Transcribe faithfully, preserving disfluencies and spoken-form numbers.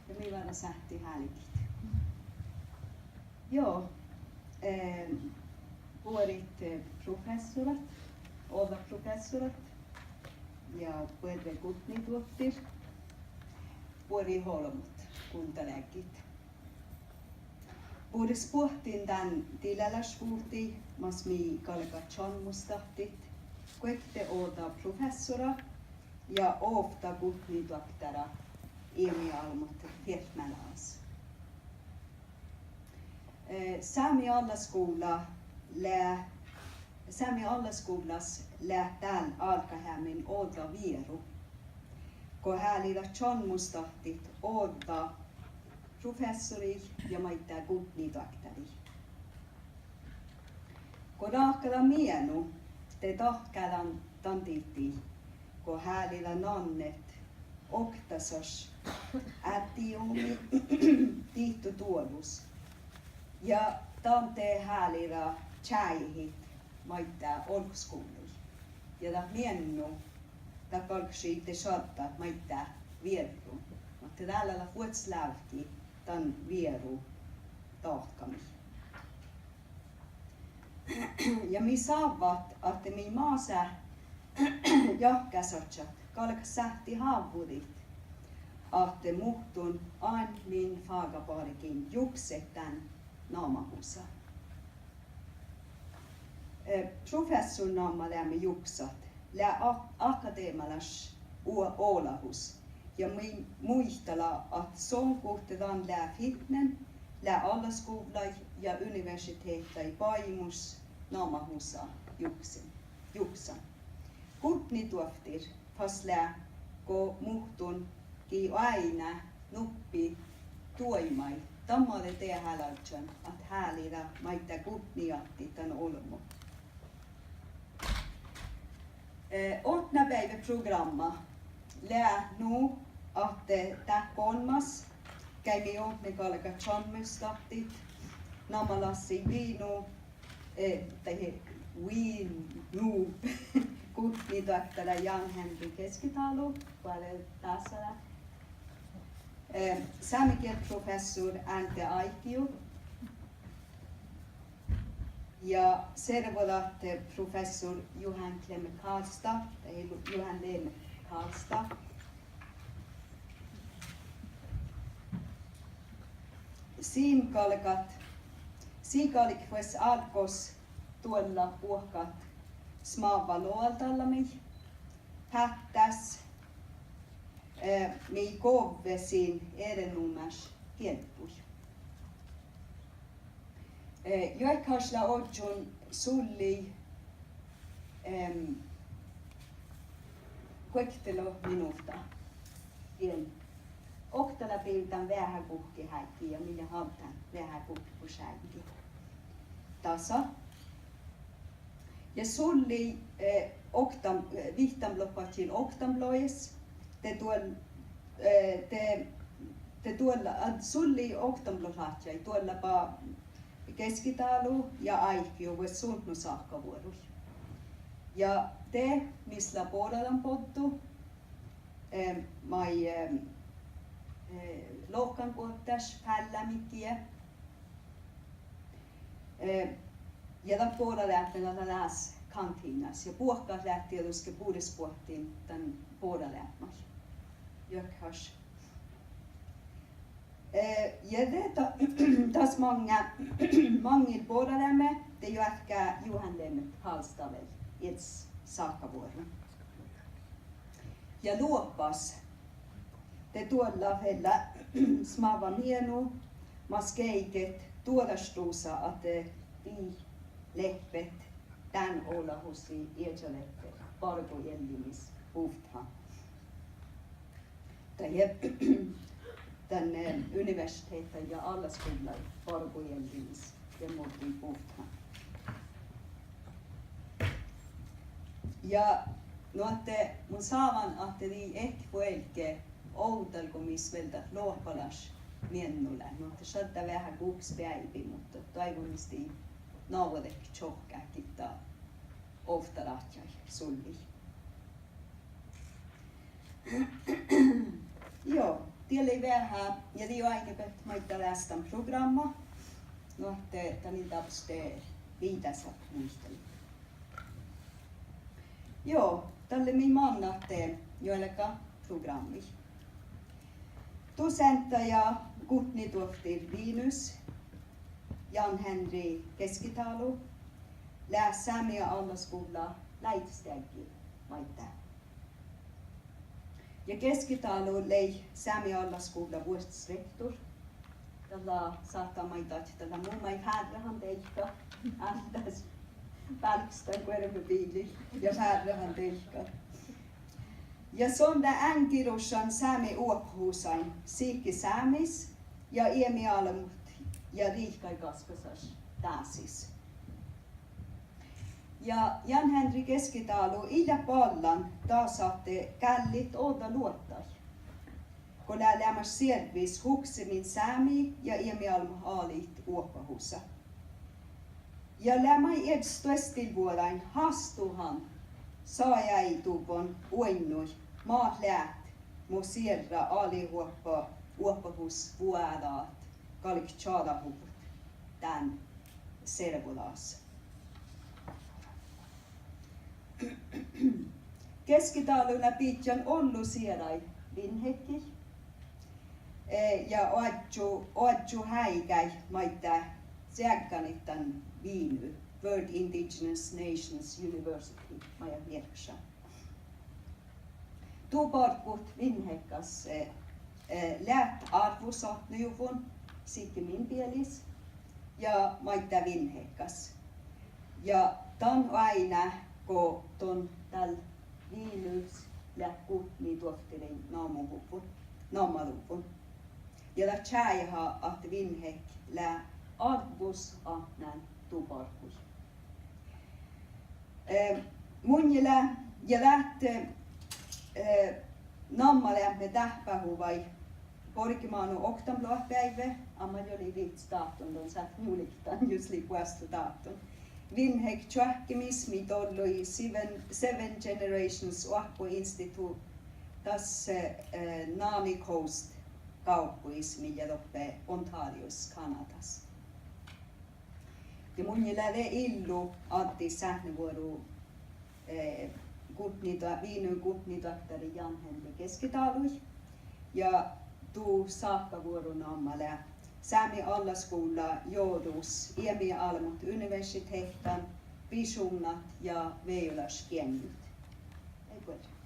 Ja mii váldit sáhttit álgit. Juo, eh, buorit, eh, professorat, ođđa professorat ja buorre gudnedoavttir, buorit olbmot guldaleaddjit. Bures buohtin dán dilálašvuhtii mas mii galgat čalmmustahttit guokte ođđa professora ja ovtta gudnedoaktára eamiálbmot fieltmalagas. Eh, Sámi allaskuvla lea, Sámi allaskuvllas leat dál álggaheamen ođđa vieru go háliidat čalmmustahttit ođđa professorii ja maiddái gudnedoaktárii. Go ráhkada mienu, de dahká dan, dan dihtii go háliida nannet oktasaš áddiumi dihto duolus. Ja dan de háliida čájehit maiddái olggosguvlui. Ja dat miennu, dat galggašii de šaddat maiddái vierru. Muhto dál lea vuosttaš lávki dan vieru dahkamii. Ja mii sávvat ahte mii masá jahkásaččat galgat sáhttit ávvudit ahte muhtun ain min fágabargiin jukset dán namahusa. Eh, professornamaleami juksat lea a-, akademalaš o-, olahus ja mii muitala ahte son guhte dan lea fitnen, lea allaskuvllái ja universitehtai báimus namahusa juksen, juksan. Gudnedoavttir fas lea go muhtun gii oaidná nuppi doaimmaid, dan mađe dehálažžan ahte háliida maiddái gudnejahttit dan olbmo. Eh, otná beaivve prográmma lea nu ahte dát golmmas geaimmi otne galgat čalmmustahttit namalassii Vinu, eh, dahje Vinu gudnedoaktára Jan Henry Keskitalo, go lea dasa dat. Eh, sámegielprofessor Ánte Áihkio ja servodat, eh, professor Johan Clement Karlstad, dahje Johan Lemet Karlstad. Sii galgat, sii galget vuos álggos doallat buohkat smávva loaldallamii, fáttás, eh, mii govve sin erenoamáš gielbbui. Eh, juohkehaš lea ožžon sullii, ehm, guoktelot minuhta. Dien okta lea bivdán veaháš guhkes áiggi ja mii lea addán veaháš guhkes áiggi. Dasa. Ja sullii, eh, oktam-, eh, vihttamblogatčil oktamblogis, de duol-, eh, de, de duolla-, ah, sullii oktamblogis ládjái duollaba Keskitalo ja Áihkio vuos sutnot sáhkavuoruid. Ja de mis lea boradanboddu, eh, maid, eh, eh, lohkanguovddáš fállámii gie. Eh, ja dat boradeapmi lea dás kantiinnas. Ja buohkat leat dieđusge bures buohtin dan boradeapmái. Juohkehaš. Eh, ja de da-, das maŋŋá, maŋŋil boradeami, de juohke Johan Lemet Karlstad vel iežas sáhkavuoruin. Ja loahpas, de duollat vel smávva mienu, mas geiget duođaštusa ahte dii lehpet dán olahusii ieža lehpet bargoeallimis buvttiin. Dahje dan, eh, universitehta ja allaskuvlla bargoeallimis ja muđui buvttiin. Ja nu ahte mun sávan ahte dii ehpet vuolgge ovdal go mis vel dat loahpalaš miennu lea. Nu ahte šaddá veahá guhkes beaivi, muhto doaivvumin dii nagodedje čohkkát gitta ovtta rádjái sullii. Juo. Die lei veahá ja dii oaidnibehtet maiddái leastan prográmma, nu ahte dat lei dárbbaš viidáseappot muitalit. Juo, dalle mii mannat, eh, juolga prográmmii. Doseanta ja gudnedoavttir Vinus, Jan Henry Keskitalo, lea Sámi allaskuvlla láidesteaggi maiddái. Ja Keskitalo lei Sámi allaskuvlla vuosttaš rektor. Dat lea, sáhttá maid ahte dat lea mu maid fárrehan deike, áltás bálkestan guormebiilii ja fárrehan deike. Ja son lea eangirrošan sámi oahpahusain sihke Sámis ja eamiálbmot ja riikkaid-gaskasaš dásis. Ja Jan Henry Keskitalo ii leat ballan das ahte gállit ođđa luotta, go lea leamaš searvvis huksemin sámi ja eamiálbmot alit oahpahusa. Ja lea maid iežas duostil vuođain hástuhan sajeáigiduvvon oainnuid mat leat mo searra alit oahpa-, oahpahusvuođat galget čađahuvvot dán servodagas. Keskitalo lea bidjan ollu searai Vin-Hekkii, eh, ja oažžu-, oažžut heaikái maiddái ceagganit dan Vinu, World Indigenous Nations University, maid mierkkaša. Duobargut Vin-Hekkas, eh, eh, leat árvvosatnojuvvon sihke min bealis ja maiddái Vin-Hekkas. Ja dan oaidná go don dál Vinus leat gudnedoavttirin namuhuvvon, nammaduvvon. Ja dat čájeha ahte Vin-Hekk lea árvvosatnán duobargui. Eh, munnje lea, ja dat, eh, namma leat dáhpáhuvai borgimanu oktabeloahpabeaivve, amma jo lei vihtta dáhta don sáhtán julget dan jus lei vuosttaš dáhta. Vin-Hekk čoahkkimis mii dollui Seven, Seven Generations oahppoinstituhtas, eh, Naní Coast gávpogis mii lea doppe Ontarios, Kanadas. Ja munnje lea de illu addit sátnevuoru, eh, gudnedo-, Vinu gudnedoaktárii Jan Henry Keskitalui. Ja du sáhkavuoru namma lea Sámi allaskuvlla jođus eamiálbmot universitehtan, bišuvnnat ja vejolašgeainnut. Ei buorre.